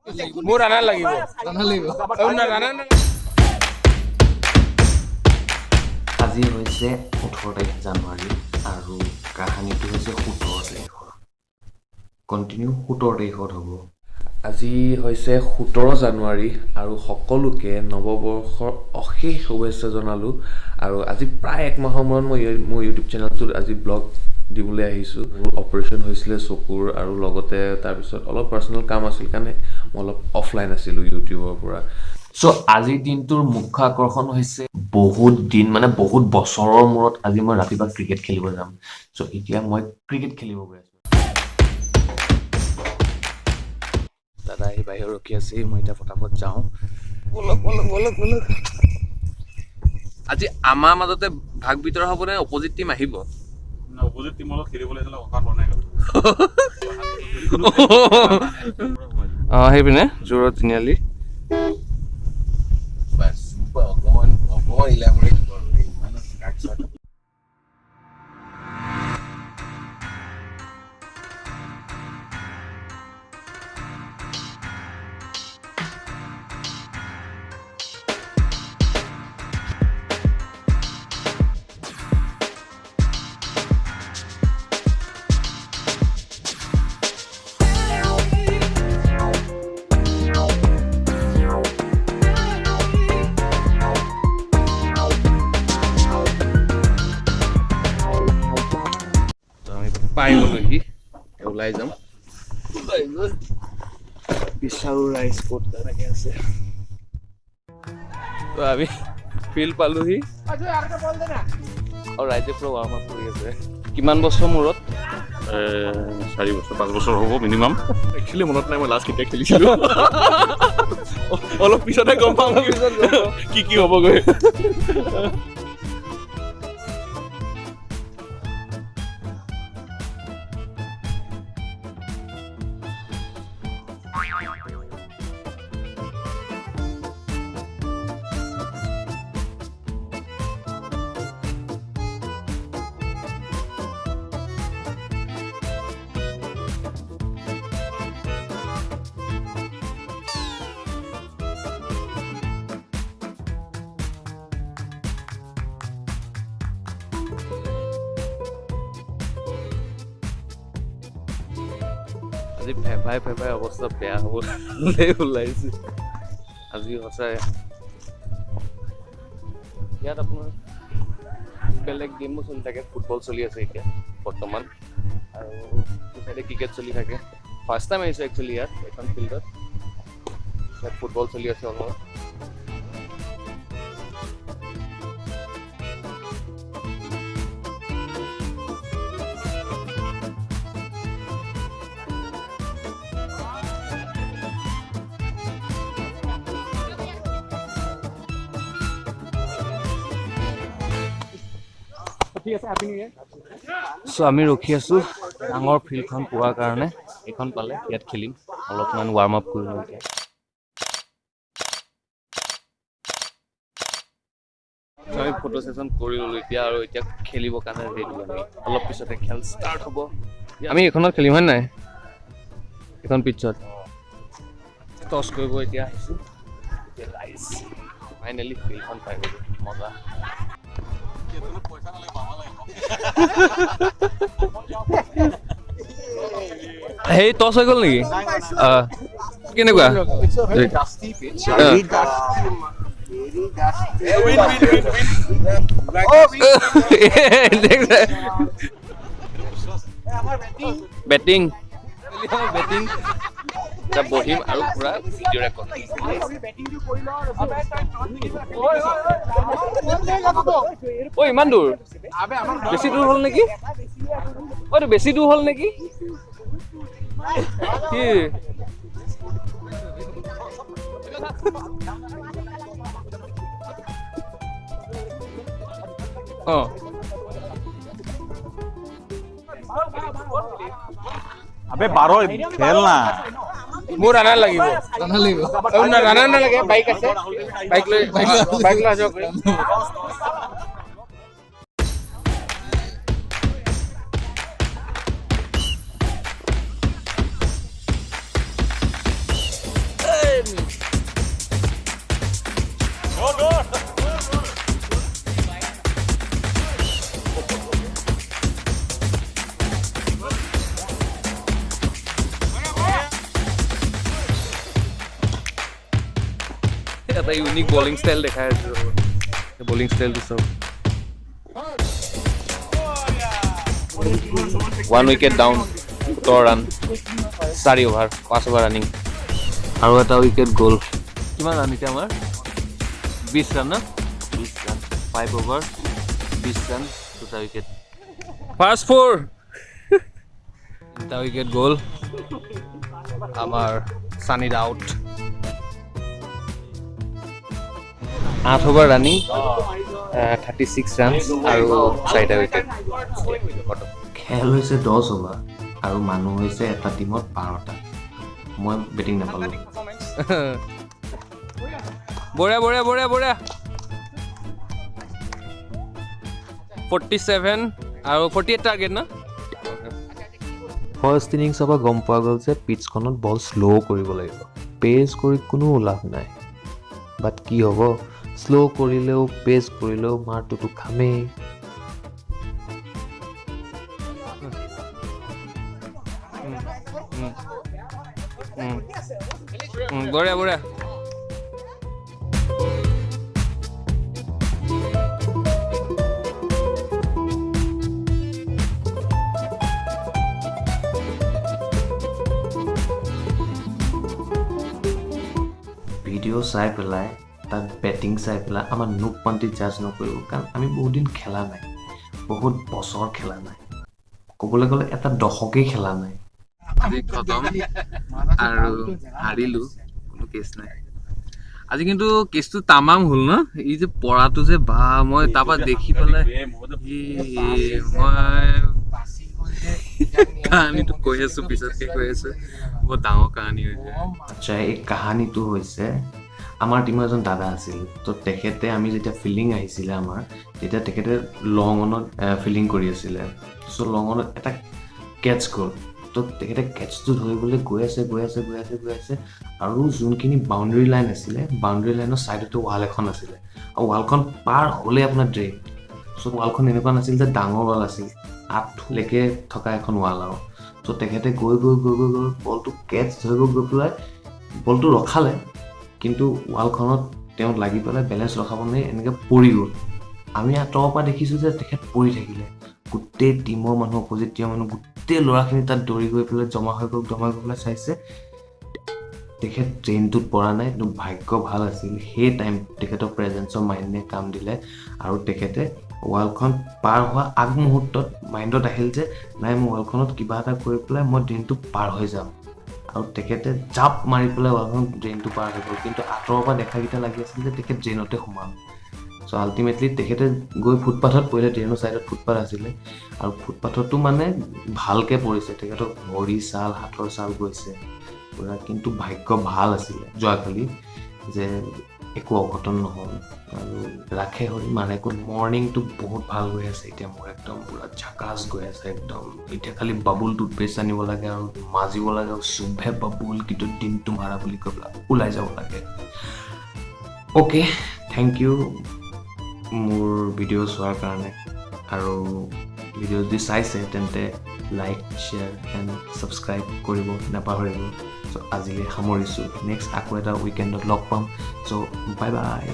মোৰ ৰানাৰ লাগিব। আজি হৈছে 18 তাৰিখ জানুৱাৰী আৰু কাহানীটো হৈছে 17 তাৰিখৰ। কণ্টিনিউ 17 তাৰিখত হ'ব। আজি হৈছে 17 জানুৱাৰী আৰু সকলোকে নৱবৰ্ষৰ অশেষ শুভেচ্ছা জনালোঁ। আৰু আজি প্ৰায় এক মাহৰ মূৰত মই মোৰ ইউটিউব চেনেলটোত আজি ব্লগ দিবলৈ আহিছোঁ। মোৰ অপাৰেশ্যন হৈছিলে চকুৰ আৰু লগতে তাৰপিছত অলপ পাৰ্চনেল কাম আছিল কাৰণে মই অলপ অফলাইন আছিলোঁ ইউটিউবৰ পৰা। চ' আজিৰ দিনটোৰ মুখ্য আকৰ্ষণ হৈছে বহুত দিন মানে বহুত বছৰৰ মূৰত আজি মই ৰাতিপুৱা ক্ৰিকেট খেলিব যাম। চ' এতিয়া মই ক্ৰিকেট খেলিব গৈ আছোঁ। দাদা আহি বাহিৰত ৰখি আছে, মই এতিয়া ফটাফট যাওঁ। বলক বলক বলক বলক। আজি আমাৰ মাজতে ভাগ বিতৰা হ'ব নে অপজিট টিম আহিব? অপজিট টিমৰ লগত খেলিবলৈ অকাত হোৱা নাই। অঁ, সেইপিনে জোৰত তিনিআলি। পাই গ'লোহি, ওলাই যাম। বিচাৰো ৰাইজ ক'ত তেনেকে আছে। তো আমি ফিল্ড পালোহি আৰু ৰাইজে পুৰা ৱাৰ্ম আপ কৰি আছে। কিমান বছৰ মূৰত? 4 বছৰ 5 বছৰ হ'ব মিনিমাম। একচুৱেলি মনত নাই মই লাষ্ট কেতিয়া খেলিছিলোঁ। অলপ পিছতে গম পাম কি কি হ'বগৈ। আজি ফেফাই ফেফাই অৱস্থা বেয়া হ'ব ওলাইছে আজি সঁচাই। ইয়াত আপোনাৰ বেলেগ গেমো চলি থাকে, ফুটবল চলি আছে এতিয়া বৰ্তমান আৰু চাইডে ক্ৰিকেট চলি থাকে। ফাৰ্ষ্ট টাইম আহিছোঁ একচুৱেলি ইয়াত এখন ফিল্ডত। ইয়াত ফুটবল চলি আছে অলপ। চ' আমি ৰখি আছোঁ ডাঙৰ ফিল্ডখন পোৱাৰ কাৰণে। এইখন পালে ইয়াত খেলিম, অলপমান ৱাৰ্ম আপ কৰিম এতিয়া। আমি ফটো ছেশ্যন কৰি ল'লোঁ এতিয়া আৰু এতিয়া খেলিবৰ কাৰণে ৰেডি আমি। অলপ পিছতে খেল ষ্টাৰ্ট হ'ব। আমি এইখনত খেলিম হয় নাই? এইখন পিটছত টছ কৰিব এতিয়া আহিছোঁ। এতিয়া ৰাইজ ফাইনেলি ফিল্ডখন পাই গ'লোঁ, মজা। সেই টছ হৈ গ'ল নেকি? কেনেকুৱা? বেটিং বেটিং বহিম আৰু পুৰা ভিডিঅ' ৰেকৰ্ড। ঐ ইমান দূৰ, বেছি দূৰ হ'ল নেকি? ঐ বেছি দূৰ হ'ল নেকি? কি অঁ আবে 12 খেল না। মোৰ ৰানাৰ লাগিব। ৰানাৰ নালাগে, বাইক আছে, বাইক লৈ বাইক লৈ যোৱা কৰিম। এটা ইউনিক বলিং ষ্টাইল দেখাই আছোঁ। বলিং ষ্টাইলটো চাওক। 1 wicket down, 17 run, 4 over, 5 over running আৰু এটা উইকেট গ'ল। কিমান ৰান এতিয়া আমাৰ? 20 ৰান না? 20 ৰান, 5 অভাৰ, 20 ৰান, 2টা উইকেট। ফাৰ্ষ্ট 4, 3টা উইকেট গ'ল। আমাৰ চানিদ out. 8 over running, 36 run আৰু 4টা উইকেট। খেল হৈছে 10 অভাৰ আৰু মানুহ হৈছে এটা টিমত 12টা। মই বেটিং নাপালোঁ। বঢ়িয়া বঢ়িয়া বঢ়িয়া বঢ়িয়া। 47 আৰু 48 টাৰ্গেট না? ফাৰ্ষ্ট ইনিংছৰ পৰা গম পোৱা গ'ল যে পিটছখনত বল শ্ল' কৰিব লাগিব, পেচ কৰি কোনো লাভ নাই। বাট কি হ'ব, শ্ল' কৰিলেও পেচ কৰিলেও মাৰটোতো খামেই। বঢ়িয়া বঢ়িয়া। ভিডিঅ' চাই পেলাই তাত বেটিং চাই পেলাই আমাৰ নোকপান্তি জাজ নকৰিব, কাৰণ আমি বহুত দিন খেলা নাই, বহুত বছৰ খেলা নাই, ক'বলৈ গ'লে এটা দশকেই খেলা নাই। আজি খতম আৰু হাৰিলো, কোনো কেছ নাই আজি। কিন্তু কেছটো তামাম হ'ল ন, এই যে পৰাটো যে বা মই তাৰপৰা দেখি পেলাই মই কাহানীটো কৈ আছো, পিছতকে কৈ আছো, বৰ ডাঙৰ কাহানী হৈছে। আচ্ছা, এই কাহানীটো হৈছে আমাৰ টিমৰ এজন দাদা আছিল, তো তেখেতে আমি যেতিয়া ফিল্ডিং আহিছিলে আমাৰ, তেতিয়া তেখেতে লং অনত ফিল্ডিং কৰি আছিলে। চ' লং অনত এটা কেটচ গ'ল, তো তেখেতে কেটচটো ধৰিবলৈ গৈ আছে গৈ আছে গৈ আছে গৈ আছে আৰু যোনখিনি বাউণ্ডেৰী লাইন আছিলে, বাউণ্ডেৰী লাইনৰ ছাইডতে ৱাল এখন আছিলে আৰু ৱালখন পাৰ হ'লে আপোনাৰ ড্ৰেইন। চ' ৱালখন এনেকুৱা নাছিল যে ডাঙৰ ৱাল আছিল, আঁঠুলৈকে থকা এখন ৱাল আৰু। চ' তেখেতে গৈ গৈ গৈ গৈ গৈ বলটো কেটচ ধৰিব গৈ পেলাই বলটো ৰখালে, কিন্তু ৱালখনত তেওঁ লাগি পেলাই বেলেঞ্চ ৰখাব নোৱাৰি এনেকৈ পৰি গ'ল। আমি আঁতৰৰ পৰা দেখিছোঁ যে তেখেত পৰি থাকিলে, গোটেই টিমৰ মানুহ, অপজিট টিমৰ মানুহ, গোটেই ল'ৰাখিনি তাত দৌৰি গৈ পেলাই জমা হৈ গ'ল, জমা হৈ পেলাই চাইছে তেখেত ট্ৰেইনটোত পৰা নাই। কিন্তু ভাগ্য ভাল আছিল, সেই টাইম তেখেতৰ প্ৰেজেঞ্চৰ মাইণ্ডে কাম দিলে আৰু তেখেতে ৱালখন পাৰ হোৱা আগমুহূৰ্তত মাইণ্ডত আহিল যে নাই, মই ৱালখনত কিবা এটা কৰি পেলাই মই ড্ৰেইনটো পাৰ হৈ যাম, আৰু তেখেতে জাপ মাৰি পেলাই ৱালখন ড্ৰেইনটো পাৰ হৈ গ'ল। কিন্তু আঁতৰৰ পৰা দেখাকেইটা লাগি আছিল যে তেখেত ড্ৰেইনতে সোমাল। চ' আল্টিমেটলি তেখেতে গৈ ফুটপাথত পৰিলে, ড্ৰেইনৰ ছাইডত ফুটপাথ আছিলে আৰু ফুটপাথতো মানে ভালকৈ পৰিছে, তেখেতৰ ভৰি ছাল হাতৰ ছাল গৈছে পূৰা। কিন্তু ভাগ্য ভাল আছিলে যোৱাকালি যে একো অঘটন নহ'ল আৰু ৰাখে হৰি মাৰে কোন। মৰ্ণিংটো বহুত ভাল গৈ আছে এতিয়া, মোৰ একদম পূৰা ঝাকাছ গৈ আছে একদম। এতিয়া খালি বাবুল টুথপেষ্ট আনিব লাগে আৰু মাজিব লাগে আৰু চুভে বাবুল কিন্তু দিনটো মাৰা বুলি কৈ পেলাই ওলাই যাব লাগে। অ'কে, thank U মোৰ ভিডিঅ' চোৱাৰ কাৰণে, আৰু ভিডিঅ' যদি চাইছে তেন্তে লাইক, শ্বেয়াৰ এণ্ড ছাবস্ক্ৰাইব কৰিব নাপাহৰিব। চ' আজিলৈ সামৰিছোঁ, নেক্সট আকৌ এটা উইকেণ্ডত লগ পাম। চ' বাই বাই।